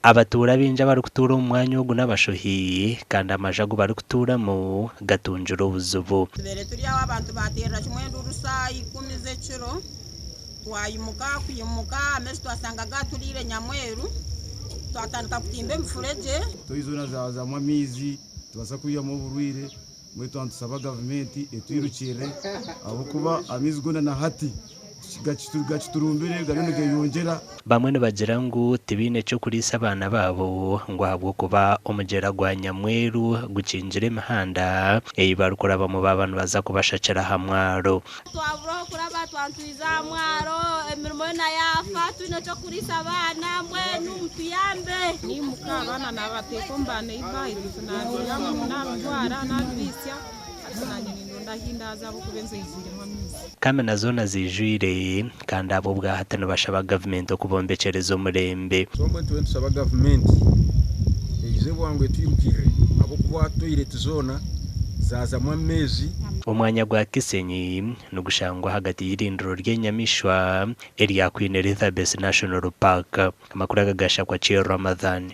Abatuura abaingi abarikutuura omu mwanya ogu n'abashohi kandi amaju agu barikutuuramu gatungire obuzibu. Tubaire turi aho abantu baateerera kimwe enduuru shaaha ikumi z'ekiro, twayimuka kwimuka amaizi twashanga gaaturiire nyamweru, twatandika kutimba emifuregye. Toyi zoona zaazamu amaizi nitubaasa kwihamu oburwaire mbwenu twaba nitusaba gavumenti etwirukirire ahabw'okuba amaizi goona na hati Gakiturumbire gariyo nigeyongyera. Bamwe nibagira ngu tibaine ky'okuriisa abaana baabo ngu ahabw'okuba omugyera gwa Nyamweru gukingire emihanda ei barikurabamu baaba nibaza kubashakira aha mwaro. Twabura ah'okuraba twantwiza aha mwaro emirimo yoona yaafa titwine ky'okuriisa abaana mbwenu mutuyambe. Niimuka abaana naabateeka omu baaneiba ebintu naabiihamu naabitwara naabibitsya. Kamina zoona ziijwire kandi aba obwahati nibashaba gavumenti okubombekyereza omurembe. So mbwenu turiyo nitusaba gavumenti eije bwangu etwirukirire ahabw'okuba toyireti zoona zaazamu amaizi. Omwanya gwa Kisenyi nigushangwa ahagati y'eirindiro ry'enyamaishwa erya Queen Elizabeth National Park. Amakuru aga gashakwa Kiir Ramadhan.